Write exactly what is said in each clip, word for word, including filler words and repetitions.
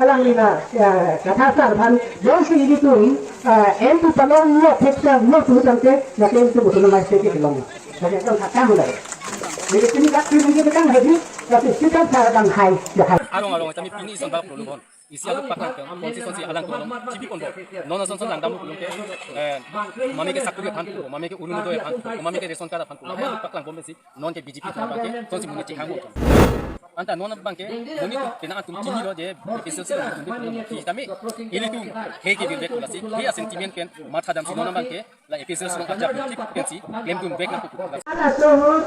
Alangli la, eh, kathasar aphan, jongsi ilitum, eh, M P palong lo theksa lo tu tangte, lake ilitum autonomous state kelong. Lake tong khatang lo. Jadi sini dak sini kita kan haji, tapi kita sarang hai, ya hai. Arong arong, kami pini ison bak prolubon. Isi alu pakang ke, konstituensi alang kolong, cibi konbo. Non ason son langdam lu kolong ke, eh, mame ke sakuri aphan, mame ke urun do aphan, mame ke ration card aphan, eh, paklang bombe si, non ke B J P aphan ke, konsi muni cikhang bo. Anta non abang ke, muni tu, kena atum chinilo je, A P H L C lo atum di, kita me, ilitum, he ke bilbek lasi, he a sentiment pen, matha dam si non abang ke, la A P H L C lo ajak, pensi, klemdun bek na kuku. Hala so ahut,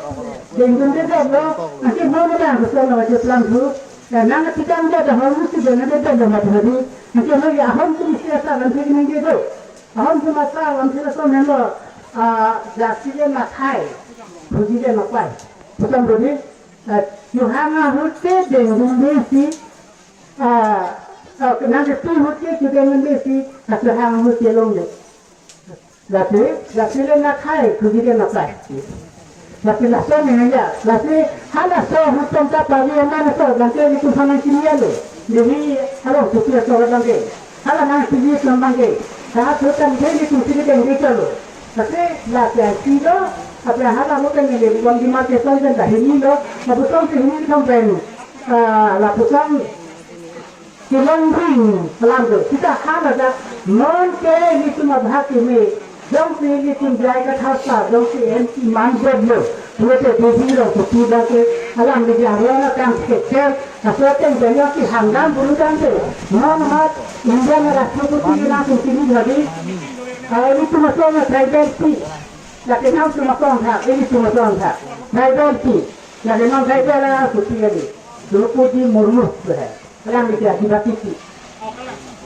dengdun de dolo, anke non abang so lo je plan tu, nang tikang de dolo, musi de na de dolo matha di, anke lo ya hom tu isi asa lam thek nang de do. Ahom tu masa lam thek so men lo, ah, jasi de mathai, bhuji de mapai. Putam bhuji, ah, chuhang ahut ke dengdun de si, ah, ah, nang ke tu ahut ke chu dengdun de si, ah, chuhang ahut ke long de. Lasi, lasi le na khai, kuji ke na khai. Lasi lason ni ya, lasi hala so hutom ta pagi ama na so, bangke ni tu sana kini ya lo. Jadi, halo, tu tu so bangke. Hala nang sigi so bangke. Saat hutom ke ni tu sigi deng de lo. Lasi, lasi ai si lo, apa hala lo kan ni le, bang di ma ke so dan dah ini lo, ma bu song si ini song ben. Ah, la bu song Kelong ring alam do. Kita hala dak non ke ilitum abhag keme. Jongsi ilitum jai kathasar, jongsi M P man jab lo. Pulote Delhi lo kuti dak ke alam di jaro na kang seker. Aso ten jaya ki hangdam bulu dam de. Non mat India na Rashtrapati na kuti ni jadi. Ah, ilitum aso na tribal ti. Lake non tum aso tha, ilitum aso tha. Tribal ti. Lake non tribal na kuti jadi. Droupadi Murmu tu hai. Alang isi Adivasi ti.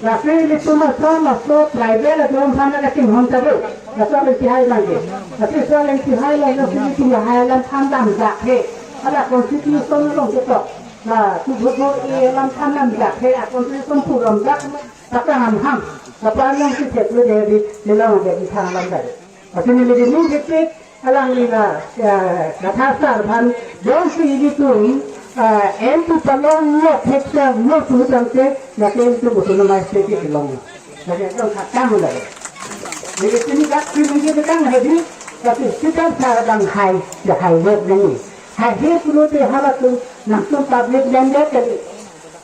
Lasi ilitum aso laso tribal atum aphan na kasinghon ta do. Laso alang isi hai lang ke. Lasi so alang isi hai lang, lasi ilitum lahai alam aphan damjak he. Hala constitution along ketok. Na tu bhut bhut e alam aphan damjak he. A constitution pu damjak. Tapa ham ham. Tapa alang si chet lo jadi, lelang jadi thang alam jadi. Lasi neli dini kekek alangli la, eh, kathasar aphan, jongsi ilitum, eh, M P palong lo theksa lo tu tangte, lake ilitum autonomous state kelong. Lake tong khatang lo. Jadi sini dak sini kita kan haji, tapi kita sarang hai, ya hai wet nani. Hai he pulote halatum, nangtum public land kali.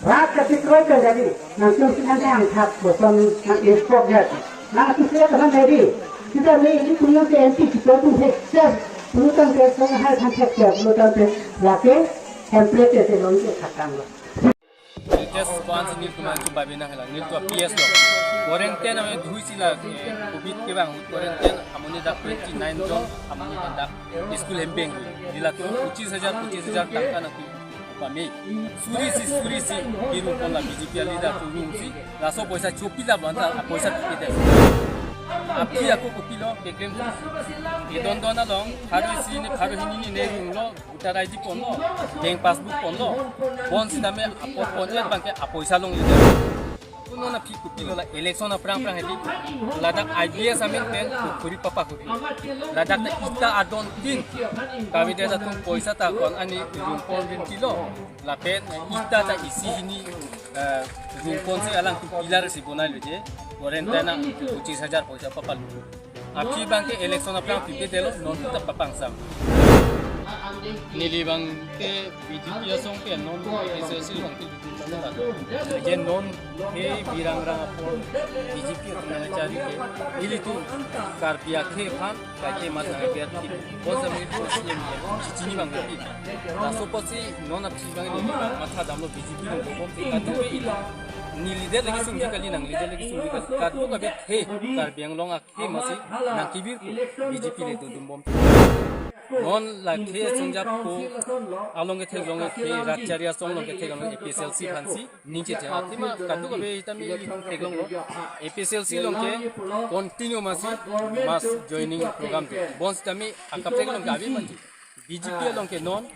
Rat kati kroi kan jadi, nangtum si nang angkat bosan nang export jadi. Nang tu siya teman jadi. Kita ni ini punya ke M P kita tu sukses. Punya kan ke sang hai kan sukses. Punya kan ke lake template ke long ke khatang lo. Latest one si nelitum an tu babi na hela. Nelitum P S lo. Quarantine ame dhui sila, eh, covid ke bang. Quarantine amoni dak twenty nine jon amoni dak school hempeng. Dila tu pachis hajar, pachis hajar tangka na tu. Pame, suri si, suri si, birung pon la B J P a leader tu rung si, laso poisa chopi la banta, a poisa pipe det. Aphi ako kopilo, keklem tu. Edon don along, pharo isi ne, pharo hini ne, ne rung lo, voter I D pon lo, bank passbook pon lo, pon sitame, apot pon et bangke, a poisa long leader. Kuno na phi kopilo la election aphrang aphrang hedi. Ladak I B S amen pen kukhuri papa khuri. Ladak ta ita adon tin. Kami desa tum poisa ta kon ani rung pon rin kilo. Lapen ita ta isi hini, eh, rung pon si alang tu pillar si bonai lo je. Quarantine na pachis hajar poisa papa lo. Aphi bangke election aphrang pipe detlo, non ta papangsam. Neli bangke B J P asong ke non A P H L C along ke dudu channel ado. Je non ke birang rang apor B J P atum nangchari ke. Ilitum Karbi akhei aphan kaike mat nangpiar ki. Bonsa mi ko C M ya. Chini bangke pi. Laso apotsi non aphi bang neli matha damlo B J P along bom ke kadu ke ila. Neli leader lagi sungji kali, nang leader lagi sungji kali. Kadu kabe he Karbi Anglong a He masi, nang kibir ko B J P le dodum bom. Non la khe songjap ko along ke theklong ke rat chari asong along ke theklong A P H L C aphan si ning cheche. Athema katu kabe itame theklonglo. A P H L C along ke continue masi mass joining program tu. Bonsitame akap theklong ke abi manji. B J P along ke non,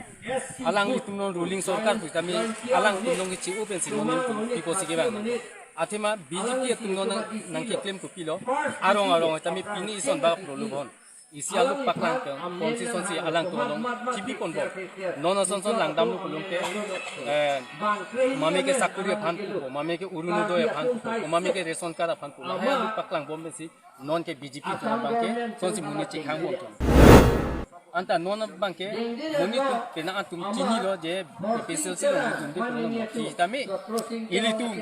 alanglitum non ruling sorkar pu tame, alangtum along ke chi-u pensi non ning pi pusi ke bang. Athema B J P atum non nang, nangkeklem kopilo, arong arong tame pini ison bak prolubon. Isi aluk paklang ke, konsistensisi alangtum along chibi ponbom. Non ason son langdamlo pulote, eh, mame ke sakuri aphan pupo, mame ke Orunodoi aphan pupo, mame ke ration card aphan pupo. Lahai aluk paklangbom pensi, non ke B J P atum abangke, sonsi monit chekhangbom atum. Anta non abangke, monit atum penang atum chinilo je A P H L C along dundunde pulo. Sitame, ilitum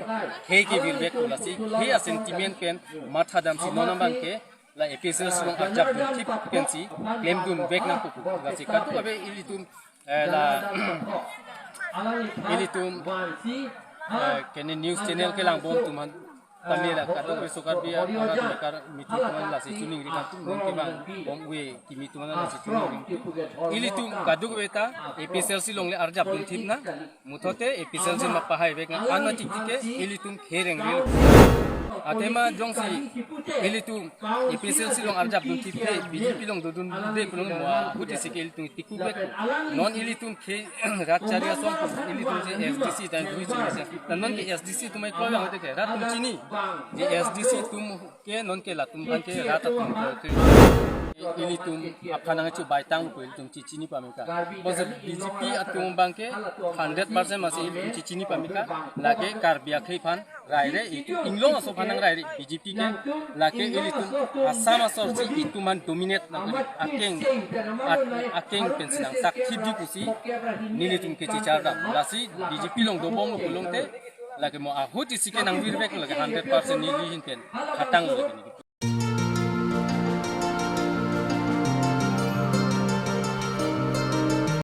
khei kevirvek pu lasi, khei a-sentiment pen mathadamsi non abangke, la A P H L C along arjapdunthip pensi klemdunvek nangkok pu. Lasi kadokave ilitum, eh, la ilitum, eh, kene news channel kelangbom atum aphan tame la kadokave so Karbi arat mekar mithi atum aphan lasi choningri kangtung, non kevangbom ave kimi atum aphan lasi choningri. Ilitum kadokave ta A P H L C alongle arjapdunthip nang. Muthote A P H L C ma pahaivek nang, anma chikchike ilitum khei rengrilo. Athema jongsi ilitum A P H L C along arjapdunthip ke B J P along dodunde pulo mo ahut isi ke ilitum tikuvek. Non ilitum khei rat chari asong ilitum je S D C dan dui chini se. Dan non ke S D C atum ai kloi ang te ke rat atum chini. Je S D C atum ke non ke latum aphan ke rat atum ke. Ilitum aphan nangchobaitangpo, ilitum chi- chini pameka. Bose B J P atum abangke hundred percent masi ilitum chi- chini pameka. Lake Karbi akhei aphan raire, itum inglong aso aphan nangraire B J P ke. Lake ilitum Assam asor si itum aphan dominate nang akeng, at- akeng pensi nangsak thipji pusi nelitum ke chichardam. Lasi B J P along dobomlo pulote, lake mo ahut isi ke nangvirvek lake hundred percent neli ahin pen khatanglo lake ni.